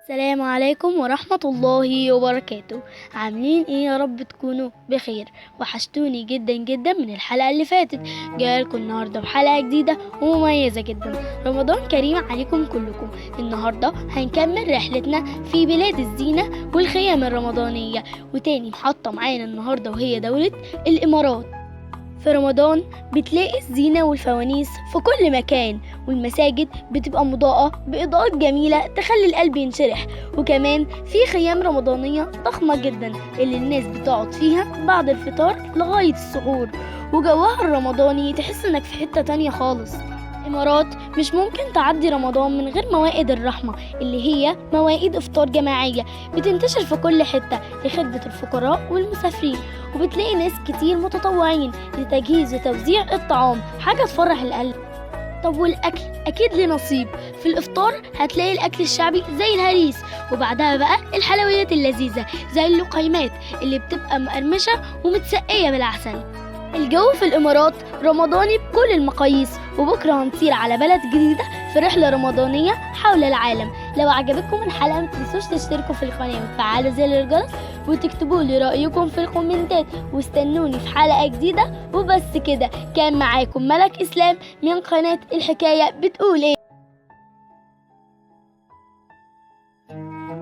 السلام عليكم ورحمة الله وبركاته. عاملين ايه؟ يا رب تكونوا بخير. وحشتوني جدا جدا من الحلقة اللي فاتت. جايلكم النهاردة بحلقة جديدة ومميزة جدا. رمضان كريم عليكم كلكم. النهاردة هنكمل رحلتنا في بلاد الزينة والخيام الرمضانية، وتاني محطة معانا النهاردة وهي دولة الإمارات. في رمضان بتلاقي الزينة والفوانيس في كل مكان، والمساجد بتبقى مضاءة بإضاءات جميلة تخلي القلب ينشرح، وكمان في خيام رمضانية ضخمة جدا اللي الناس بتقعد فيها بعد الفطار لغاية السحور، وجوها الرمضاني تحس انك في حتة تانية خالص. الإمارات مش ممكن تعدي رمضان من غير موائد الرحمة، اللي هي مواعيد إفطار جماعية بتنتشر في كل حتة لخدمة الفقراء والمسافرين، وبتلاقي ناس كتير متطوعين لتجهيز وتوزيع الطعام، حاجة تفرح القلب. طب والأكل؟ أكيد ليه نصيب. في الإفطار هتلاقي الأكل الشعبي زي الهريس، وبعدها بقى الحلويات اللذيذة زي اللقيمات اللي بتبقى مقرمشة ومتسقية بالعسل. الجو في الإمارات رمضاني بكل المقاييس، وبكرة هنطير على بلد جديدة في رحلة رمضانية حول العالم. لو عجبتكم الحلقة متنسوش تشتركوا في القناة وتفعلوا زر الجرس وتكتبوا لي رأيكم في الكومنتات، واستنوني في حلقة جديدة. وبس كده، كان معاكم ملك إسلام من قناة الحكاية بتقول إيه.